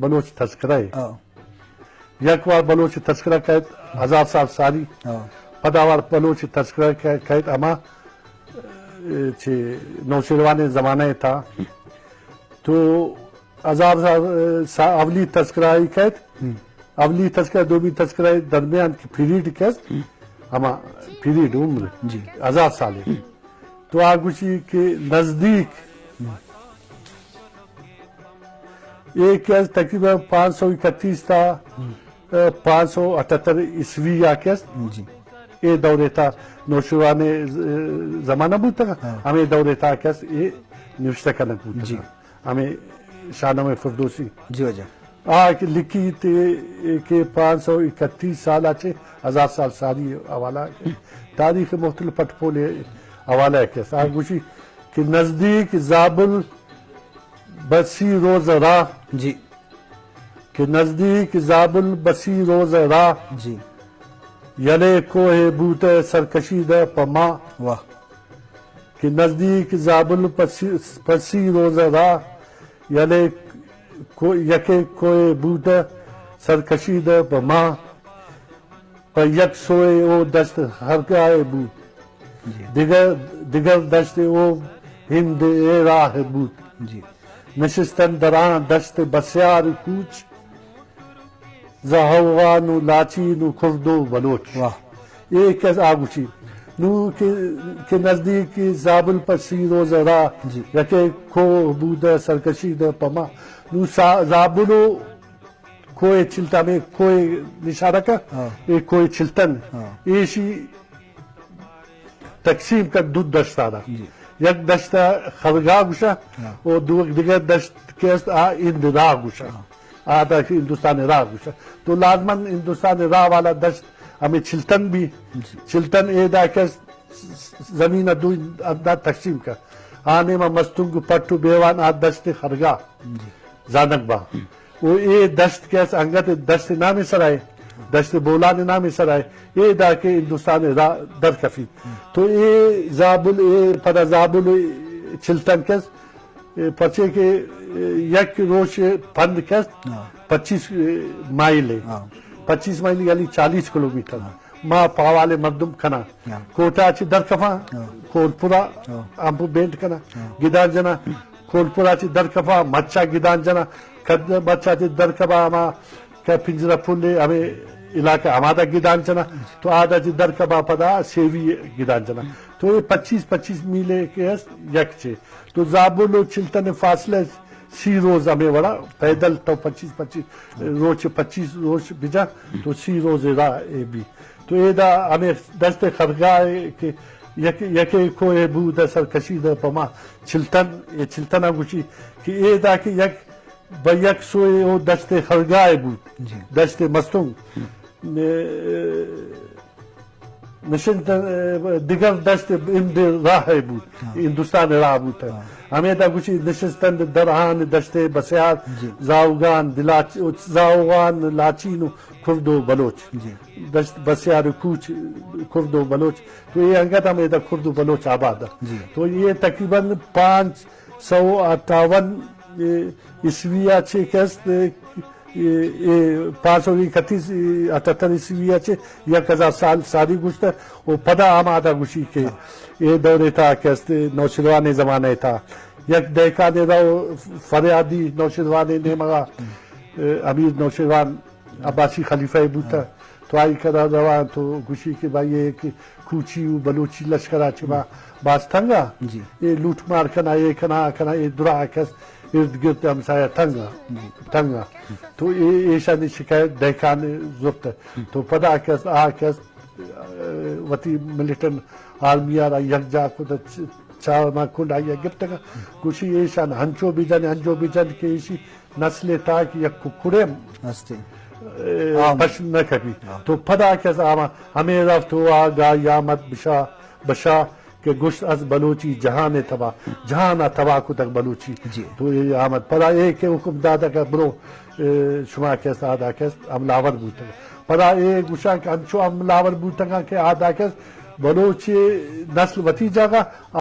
بلوچ تذکرہ ء۔ ہاں۔ یک وار بلوچ تذکرہ کئیت ہزار سال ساری، ہاں۔ پدا وار بلوچ تذکرہ کہ-، کئیت ہما، اے، چہ نوشیروان زمانہ ء تھا۔ تو ہزار سال، سا-، اولی تذکرہ ای کئیت، ہم۔ اولی تذکرہ، دومی تذکرہ درمیان کی پیریڈ کئیت، ہم۔ ہما پیریڈ عمر جی۔ ہزار سال ء۔ تو آ گوشی کہ نزدیک اے کہ است تقریباً پانچ سو اکتیس تا، ہم۔ ء، پانچ سو اٹھتر عیسوی آ کہ است۔ جی۔ اے دورے تا نوشیروان ز-، زمانہ بوتگ، ہاں۔ ہمے دورے تا کہ است اے نوشتہ کنگ بوتگ۔ جی۔ ہمے شاہنامہ فردوسی۔ جی واجہ۔ آ کہ لکھی تے کہ پانچ سو اکتیس سال آ چہ ہزار سال ساری حوالہ کہ تاریخ مختلف پٹ پولے حوالہ کہ است۔ آ گوشی کہ نزدیک زابل بسی روز راہ۔ جی۔ کہ نزدیک زابل بسی روز راہ۔ جی۔ یلے کوہ بوت سرکشیدہ پہ ما۔ واہ۔ کہ نزدیک زابل پسی، پسی روز راہ۔ یلے کو-، یکے کوہ بوت سرکشیدہ پہ ما۔ پہ یک سوئے او دشت ہرگاہ بوت۔ جی۔ دگر، دگر دشت او ہند اے راہ بوت۔ جی۔ نشستن در آن دشت بسیار کوچ، ز اوغان و لاچین و کرد و بلوچ۔ واہ۔ اے کس آ گوشی۔ نو کہ، کہ نزدیک زابل پہ سی روز راہ، جی۔ یکے کوہ بودہ سرکشیدہ پہ ما۔ نو سا-، زابل و کوہ چلتن، ہمے کوہ نشانہ کا، ہاں۔ اے کوہ چلتن۔ ہاں۔ ایشی تقسیم کا دو دشت آنا۔ جی۔ یک دشت خرگا گوشا، ہاں۔ و دو دگہ دشت کہ است آ ہند راہ گوشا۔ ہاں۔ آ دا کہ ہندوستان راہ گوشا۔ تو لازماً ہندوستان راہ والا دشت ہمیں چلتن بھی۔ جی۔ چلتن اے دا کہ است زمین دو انداز تقسیم کا۔ آنے ما مستونگ پٹ و بیوان آ دشت خرگا۔ جی۔ زانگ با۔ و اے دشت کہ است انگت دشت نام سرائے، دشت بولان نام سرائے، اے دا کہ ہندوستان را در کفیت۔ تو اے زابل، اے پدا زابل چلتن کہ است، اے پرچے کہ یک روچ پند کہ است، ہاں۔ پچیس مائل ہے۔ ہاں۔ پچیس مائل یعنی چالیس کلومیٹر۔ ہاں۔ ما پاوال مردم کنا۔ ہاں۔ کوٹا چی در کفا، ہاں۔ کولپورا، ہاں۔ ہم پو بینٹ کنا۔ ہاں۔ گدان جنا۔ کولپورا چی در کپا، مچا گدان جنا، کد مچا چی در کپا ہما کہ پنجرہ پل ہمیں علاقہ ہمادا گدان جنا، تو آدا چی در کپا پدا سیوی گدان جنا۔ تو یہ پچیس، پچیس میلے کہ است یک چے۔ تو زابل و چلتن فاصلہ سی روز ہمیں وڑا، پیدل تو پچیس، پچیس روچ، پچیس روچ بجا، تو سی روز راہ اے بی۔ تو اے دا ہمیں دشت خرگاہ کہ یک، یکے کوہ بود سرکشیدہ پہ ما چلتن، اے چلتن ء گوشی کہ اے دا کہ یک بہ یک سوئے او دشت خرگاہ بود، جی۔ دشت مستونگ۔ نشنت دگر دشت ہند راہ بود، ہاں۔ ہندوستان راہ بود۔ ہاں۔ ہمیں دا گوشی نشستن در آن دشت بسیار، جی۔ زاوگان دلاچ-، زاوگان لاچین و کرد و بلوچ۔ جی۔ دشت بسیار کوچ کرد و بلوچ۔ تو یہ انگت ہم ادا کرد و بلوچ آباد ہے۔ جی۔ تو یہ تقریباً پانچ سو اٹھاون، اے، عیسوی آ چے کہ است، اے، اے، پانچ سو اکتیس، اے، اٹھتر عیسوی آ چے یک ہزار سال ساری گوشتہ و پدا ہم آدا گوشی کہ ہاں۔ اے دورے تا کہ است، نوشیروان زمانے تا یک دہکانے رو فریادی نوشیروان نیمگا، اے، امیر نوشیروان عباسی خلیفہ بوتا۔ ہاں۔ تو آئی کرا روان تو گوشی کہ بھائی یہ کہ کوچی و بلوچی لشکر آ چہ با-، باز تنگا۔ جی۔ اے لوٹ مار کنا، اے کنا، آ کنا، اے درا کس ارد گرد ہمسایہ تنگا۔ جی۔ تنگا۔ تو اے، ایشانی شکایت دہکان زرت۔ تو پدا کس، آ کس، اے، وتی ملیٹنٹ آرمی آ را یک جا کو چ-، چار ما کنڈ آئی گپتگا۔ گوشی ایشان ہنچو بجن، ہنچو بجن کہ ایشی نسل ء تاک یک ککڑے ہم، ہستی۔ اے، آم۔ پش نہ کپی۔ آم۔ تو پدا کس آما ہمیں رفت ہوا گاہی آمد بشا، بشا کہ گشت از بلوچی جہان تباہ، جہان ء تباہ کتگ بلوچی۔ جی۔ تو اے آمد پدا اے کہ حکم دادا کہ برو، اے، شما کس آدا کس حملہ آور بوتگ۔ پدا اے گوشاں کہ انچو حملہ آور بوتگاں کہ آدا کس بلوچی نسل وتی جاگہ